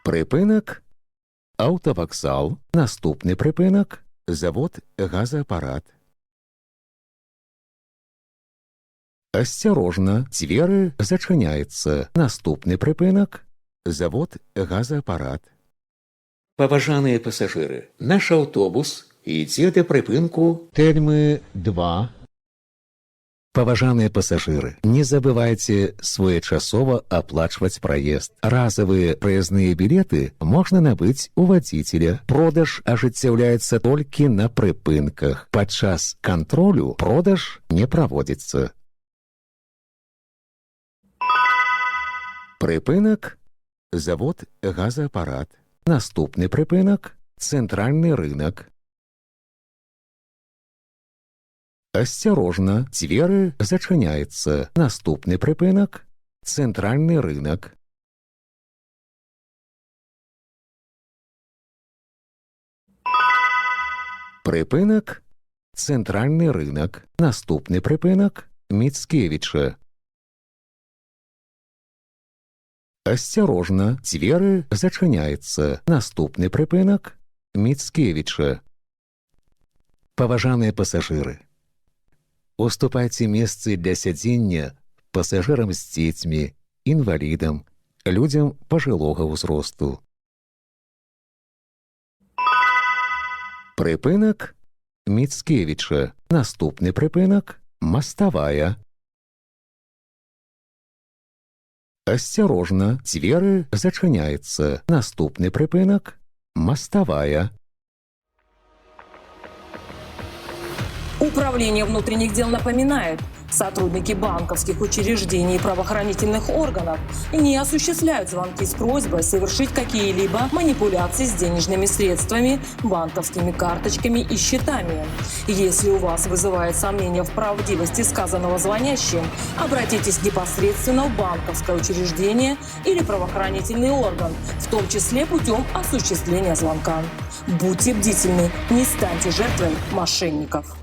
Прыпынак аўтавакзал. Наступны прыпынак завод газаапарат. Асцярожна, дзверы зачыняюцца. Наступны прыпынак завод газаапарат. Паважаныя пасажыры, наш аўтобус ідзе да прыпынку Тэльмы 2. Паважаныя пасажыры, не забывайце своечасова аплачваць праезд. Разавыя праязныя білеты можна набыць у вадзіцеля. Продаж ажыццяўляецца толькі на прыпынках. Падчас кантролю продаж не праводзіцца. Прыпынак завод газаапарат. Наступны прыпынак цэнтральны рынок. Асцярожна, дзверы зачыняюцца. Наступны прыпынак цэнтральны рынок. Прыпынак цэнтральны рынок. Наступны прыпынак Міцкевіча. Асцярожна, дзверы зачыняюцца. Наступны прыпынак Міцкевіча. Паважаныя пасажыры, уступайце месцы для сядзення пасажырам з дзецьмі, інвалідам, людзям пажылога ўзросту. Прыпынак Міцкевіча. Наступны прыпынак Маставая. Асцярожна, дзверы зачыняюцца. Наступны прыпынак Маставая. Управление внутренних дел напоминает, сотрудники банковских учреждений и правоохранительных органов не осуществляют звонки с просьбой совершить какие-либо манипуляции с денежными средствами, банковскими карточками и счетами. Если у вас вызывает сомнения в правдивости сказанного звонящим, обратитесь непосредственно в банковское учреждение или правоохранительный орган, в том числе путем осуществления звонка. Будьте бдительны, не станьте жертвой мошенников.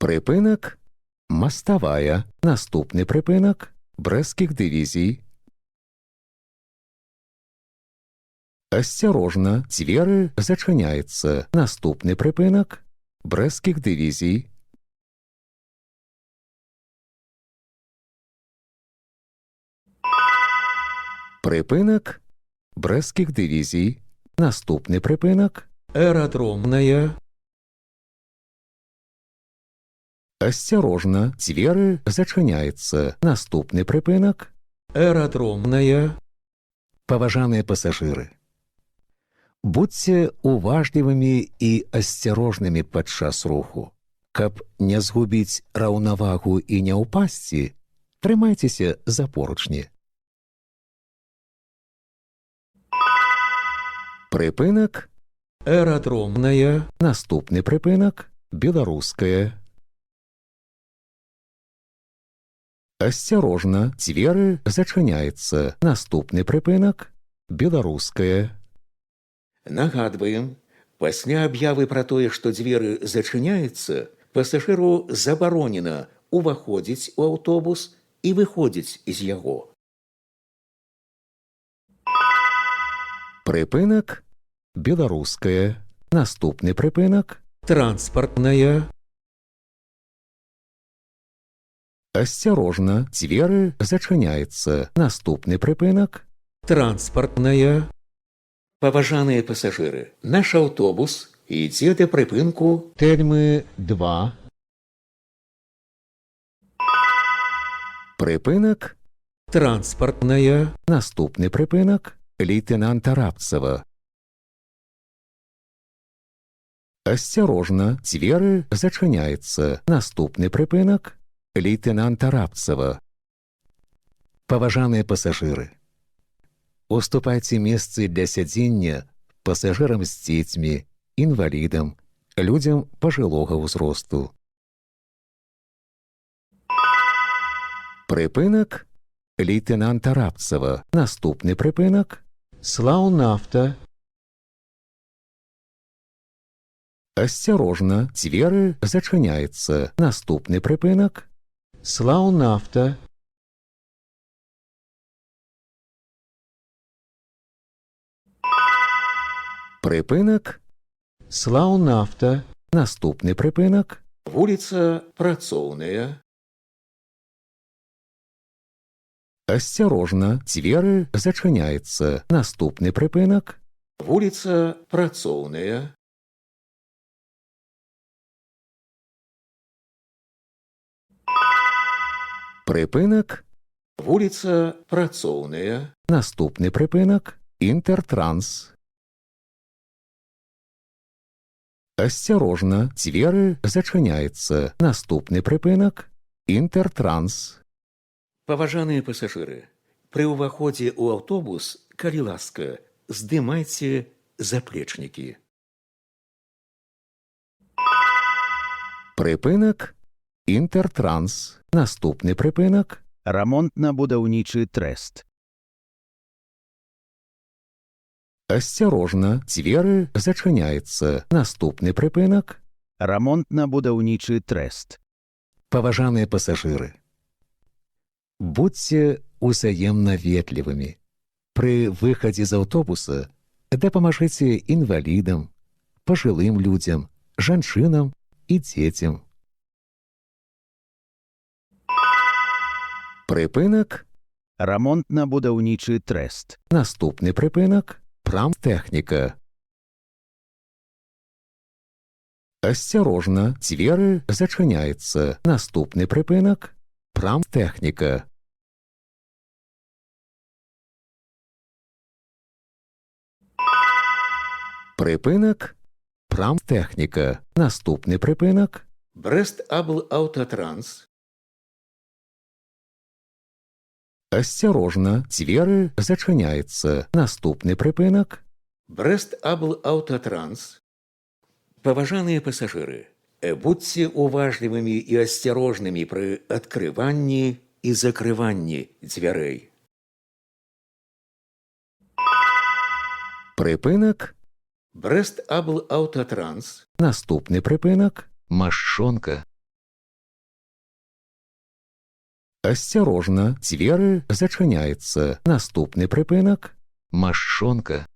Прыпынак Маставая. Наступны прыпынак Брэсцкіх дывізій. Асцярожна, дзверы зачыняюцца. Наступны прыпынак Брэсцкіх дывізій. Прыпынак Брэсцкіх дывізій. Наступны прыпынак Аэрадромная. Асцярожна, дзверы зачыняюцца. Наступны прыпынак Аэрадромная. Паважаныя пасажыры, будзьце уважлівымі і асцярожнымі падчас руху. Каб не згубіць раўнавагу і не ўпасці, трымайцеся за поручні. Прыпынак Аэрадромная. Наступны прыпынак Беларуская. Асцярожна, дзверы зачыняюцца. Наступны прыпынак Беларуская. Нагадваем, пасля аб'явы пра тое, што дзверы зачыняюцца, пасажыру забаронена ўваходзіць у аўтобус і выходзіць з яго. Прыпынак Беларуская. Наступны прыпынак Транспартная. Асцярожна, дзверы зачыняюцца. Наступны прыпынак Транспартная. Паважаныя пасажыры, наш аўтобус ідзе да прыпынку Тэльмы 2. Прыпынак Транспартная. Наступны прыпынак Лейтенанта Рабцева. Асцярожна, дзверы зачыняюцца. Наступны прыпынак Лейтенанта Рабцева. Паважаныя пасажыры, уступайце месцы для сядзення пасажырам з дзецьмі, інвалідам, людзям пажылога ўзросту. Прыпынак Лейтенанта Рабцева. Наступны прыпынак Слаўнафта. Асцярожна, дзверы зачыняюцца. Наступны прыпынак Слаўнафта. Прыпынак Слаўнафта. Наступны прыпынак Вуліца Працоўная. Асцярожна, дзверы зачыняюцца. Наступны прыпынак Вуліца Працоўная. Прыпынак Вуліца Працоўная. Наступны прыпынак Інтэртранс. Асцярожна, дзверы зачыняюцца. Наступны прыпынак Інтэртранс. Паважаныя пасажыры, пры ўваходзе ў аўтобус, калі ласка, здымайце заплечнікі. Прыпынак Інтэртранс. Наступны прыпынак Рамонтна-будаўнічы трэст. Асцярожна, дзверы зачыняюцца. Наступны прыпынак Рамонтна-будаўнічы трэст. Паважаныя пасажыры, будзьце узаемна ветлівымі. Пры выхадзе з аўтобуса дапамажыце інвалідам, пажылым людзям, жанчынам і дзецям. Прыпынак Рамонтна-будаўнічы трэст. Наступны прыпынак Прамтэхніка. Асцярожна, дзверы зачыняюцца. Наступны прыпынак Прамтэхніка. Прыпынак Прамтэхніка. Наступны прыпынак Брэст-Аблаўтатранс. Асцярожна, дзверы зачыняюцца. Наступны прыпынак Брэст-Аблаўтатранс. Паважаныя пасажыры, будзьце уважлівымі і асцярожнымі пры адкрыванні і закрыванні дзвярэй. Прыпынак Брэст-Аблаўтатранс. Наступны прыпынак Машчонка. Асцярожна, дзверы зачыняюцца. Наступны прыпынак Машчонка.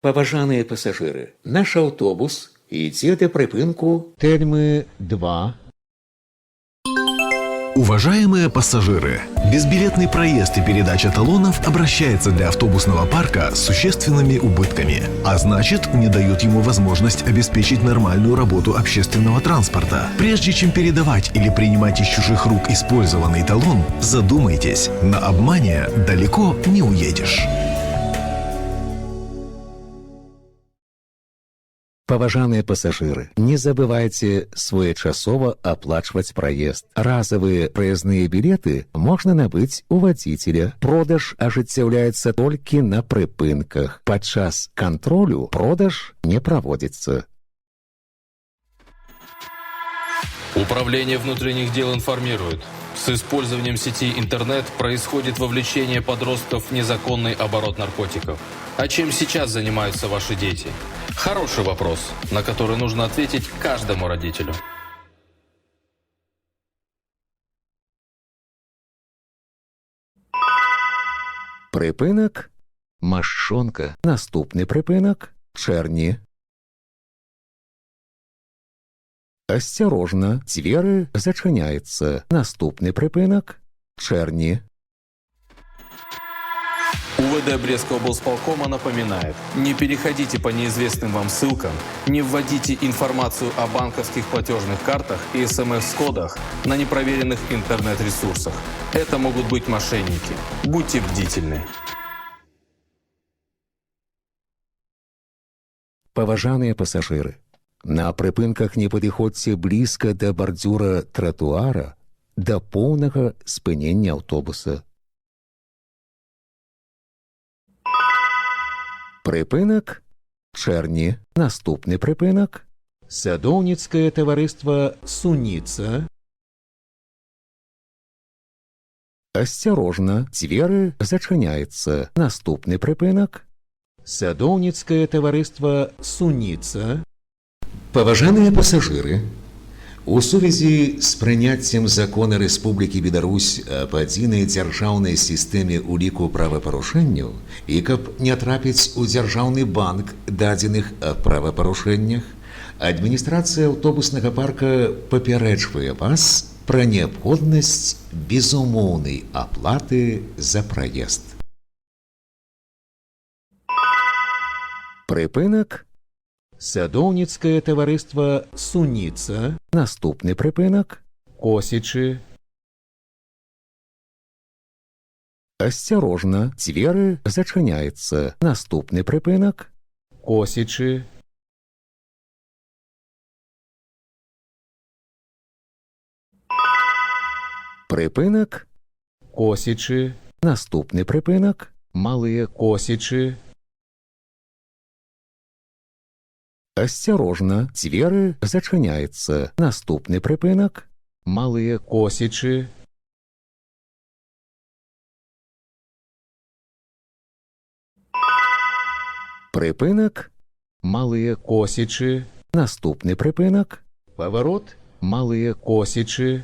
Паважаныя пасажыры, наш аўтобус ідзе да прыпынку Тэльмы 2. Уважаемые пассажиры, безбилетный проезд и передача талонов обращается для автобусного парка с существенными убытками, а значит, не дают ему возможность обеспечить нормальную работу общественного транспорта. Прежде чем передавать или принимать из чужих рук использованный талон, задумайтесь, на обмане далеко не уедешь. Паважаныя пасажыры, не забывайце своечасова аплачваць праезд. Разавыя праязныя білеты можна набыць у вадзіцеля. Продаж ажыццяўляецца толькі на прыпынках. Падчас кантролю продаж не праводзіцца. Управление внутренних дел информирует. С использованием сети интернет происходит вовлечение подростков в незаконный оборот наркотиков. А чем сейчас занимаются ваши дети? Хороший вопрос, на который нужно ответить каждому родителю. Прыпынак Машчонка. Наступны прыпынак Чэрні. Асцярожна, дзверы зачыняюцца. Наступны прыпынак Чэрні. УВД Брестского облсполкома напоминает: не переходите по неизвестным вам ссылкам, не вводите информацию о банковских платежных картах и смс-кодах на непроверенных интернет-ресурсах. Это могут быть мошенники. Будьте бдительны. Паважаныя пасажыры, на прыпынках не падыходзьце блізка да бардзюра тратуара да поўнага спынення аўтобуса. Прыпынак Чэрні. Наступны прыпынак Садоўніцкае таварыства Суніца. Асцярожна, дзверы зачыняюцца. Наступны прыпынак Садоўніцкае таварыства Суніца. Паважаныя пасажыры, У сувязі з прыняццем закона Рэспублікі Беларусь аб адзінай дзяржаўнай сістэме ўліку правапарушэнняў і каб не трапіць у дзяржаўны банк дадзеных аб правапарушэннях, адміністрацыя аўтобуснага парка папярэджвае вас пра неабходнасць безумоўнай аплаты за праезд. Прыпынак. Садоўніцкае таварыства Суніца, Наступны прыпынак. Косічы. Асцярожна, дзверы зачыняюцца. Наступны прыпынак. Косічы. Прыпынак. Косічы. Наступны прыпынак. Малыя Косічы. Асцярожна, дзверы зачыняюцца. Наступны прыпынак. Малыя Косічы. Прыпынак. Малыя Косічы. Наступны прыпынак. Паварот, Малыя Косічы.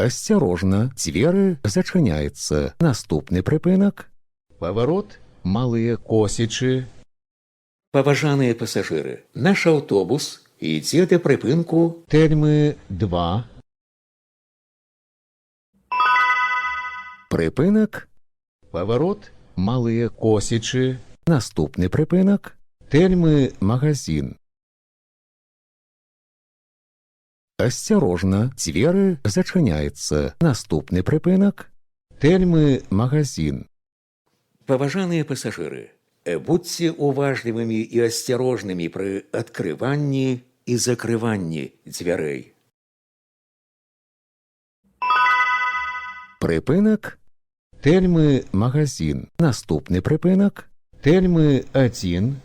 Асцярожна, дзверы зачыняюцца. Наступны прыпынак. Паварот, Малыя Косічы. Паважаныя пасажыры, наш аўтобус ідзе да прыпынку Тэльмы 2. Прыпынак. Паварот, Малыя Косічы. Наступны прыпынак. Тэльмы Магазін. Асцярожна, дзверы зачыняюцца. Наступны прыпынак. Тэльмы Магазін. Паважаныя пасажыры, будзьце уважлівымі і асцярожнымі пры адкрыванні і закрыванні дзвярэй. Прыпынак. Тэльмы Магазін. Наступны прыпынак. Тэльмы 1.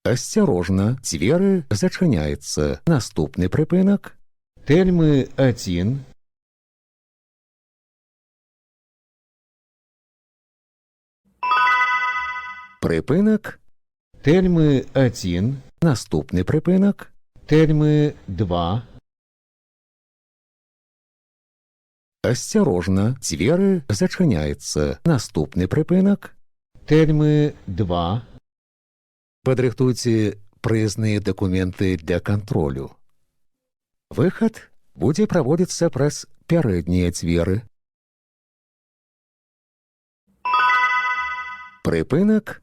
Асцярожна, дзверы зачыняюцца. Наступны прыпынак. Тэльмы 1. Прыпынак. Тэльмы 1. Наступны прыпынак. Тэльмы 2. Асцярожна, дзверы зачыняюцца. Наступны прыпынак. Тэльмы 2. Падрыхтуйце праязныя дакументы для кантролю. Выхад будзе праводзіцца праз пярэднія дзверы. Прыпынак.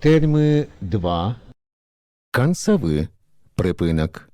Тэльмы 2. Канцавы прыпынак.